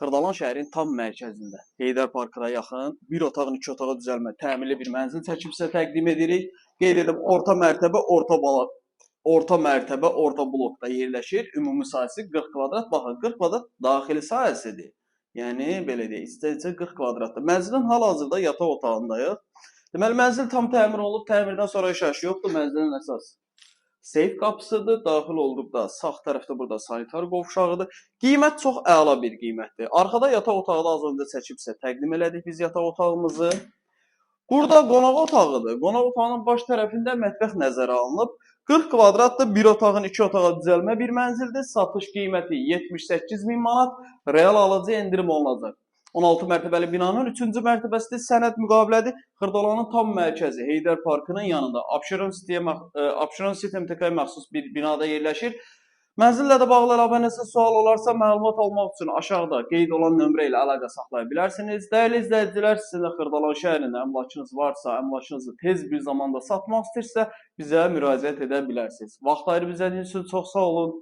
Xırdalan şəhərin tam mərkəzində, Heydər Parkına yaxın bir otaqın iki otağa düzəlmə təmirli bir mənzil çəkib sizə təqdim edirik. Qeyd edim, orta mərtəbə, orta bala, orta mərtəbə, orta blokda yerləşir. Ümumi sahəsi 40 kvadrat. Baxın, 40 kvadrat daxili sahəsidir. Yəni belə deyək, istə 40 kvadratdır. Mənzilin hal-hazırda yataq otağındayıq. Deməli, mənzil tam təmir olunub, təmirdən sonra işarəsi yoxdur. Mənzilin əsas seyf qapısıdır. Daxil olduqda sağ tərəfdə burada sanitar qovşağıdır. Qiymət çox əla bir qiymətdir. Arxada yataq otağı da az öncə çəkib sizə təqdim elədik biz yataq otağımızı. Burada qonaq otağıdır. Qonaq otağının baş tərəfində mətbəx nəzərə alınıb. 40 kvadratlı bir otağın iki otağa düzəlmə bir mənzildir. Satış qiyməti 78 min manat. Real alıcı endirim olunacaq. 16 mərtəbəli binanın 3-cü mərtəbəsidir. Sənəd müqavilədir. Xırdalanın tam mərkəzi Heydər Parkının yanında Abşeron City-yə Abşeron City MTK-ya məxsus bir binada yerləşir. Mənzillə də bağlı əlavə nəsə sual olarsa, məlumat almaq üçün aşağıda qeyd olan nömrə ilə əlaqə saxlaya bilərsiniz. Dəyərli izləyicilər, sizin də Xırdalan şəhərində əmlakınız varsa, əmlakınızı tez bir zamanda satmaq istəyirsə, bizə müraciət edə bilərsiniz. Vaxt ayırıb izlədiyiniz üçün çox sağ olun.